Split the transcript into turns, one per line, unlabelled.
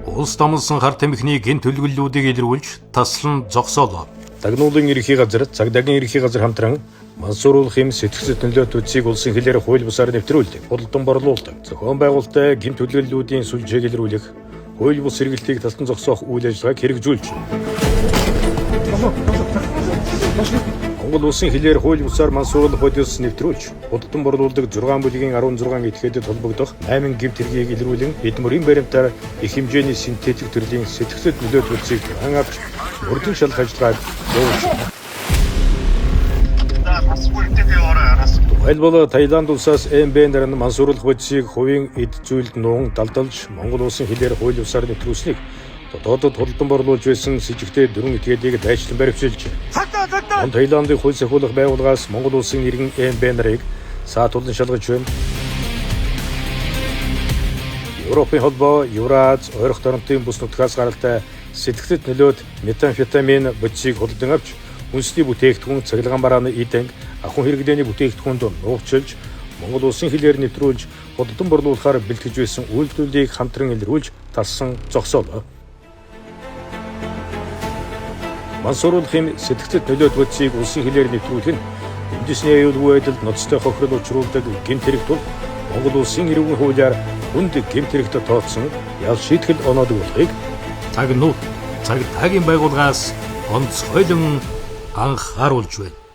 Улс дамлсан хар тамхины гэмт төлгөллүүдийг илрүүлж таслан зогсоолоо.
Дагнуулын ерөнхий газар, цагдаагийн ерөнхий газар хамтран мансууруулах юм сэтгцэд нөлөөт үдсийг улсын хэлээр хууль бусаар нэвтрүүлдэг, худалдан борлуулдаг. Зохион байгуулалттай гэмт төлгөллүүдийн сүлжээг илрүүлэх, хууль бус сэргэлтийг талтан зогсоох үйл ажиллагааг хэрэгжүүлж. Монгол улсын хэлээр хууль бусаар мансууруулах бодис нэвтрүүлж, худалдан борлуулдаг 6 бүлгийн 16 этгээдэд холбогдох 8 гэмт хэргийг илрүүлэн эд мөрийн баримтаар их хэмжээний синтетик төрлийн сэтгцэд нөлөөт бүлцгийг туран авч мөрдөн шалах ажиллагааг явуулж. Тухайлбал Таиланд улсаас МБ нар нь мансууруулах бодисыг хувийн эд зүйлд нуун далдалж Монгол улсын хэлээр хууль бусаар нэвтрүүлснийг дотоодод худалдан борлуулж байсан с ิจ гтэй дөрвөн этгээдийг дайчлан баривчилж. Он Таиландын хууль сахиулах байгууллагаас Монгол улсын иргэн МБ нарыг саатуулан шалгаж байна. Европын холбоо, Евраз, ойрох дорнотын бүс нутгаас гаралтай сэтгцэд нөлөөт метамфетамин бодисыг худалдан авч үндэсний бүтээгдэхүүн, цахилгаан барааны эд анги, ахуйн хэрэглээний бүтээгдэхүүнд нуугчилж Монгол улсын хэлээр нэвтрүүлж худалдан борлуулахаар бэлтгэж байсан үйлдвэрлэлийг хамтран илрүүлж талсан зогсоолоо. Мансууруулах юм сэтгцэд нөлөөт бодисыг улсын хэлээр нэвтрүүлэх нь үндэсний аюулгүй байдалд ноцтой хохирол учруулдаг гэмт хэрэг тул Монгол улсын эрүүгийн хуулиар хүнд гэмт хэрэгт тооцсон ял шийтгэл оноодог болохыг
Цаг нут цагдаагийн байгууллагаас онцгойлон анхааруулж байна.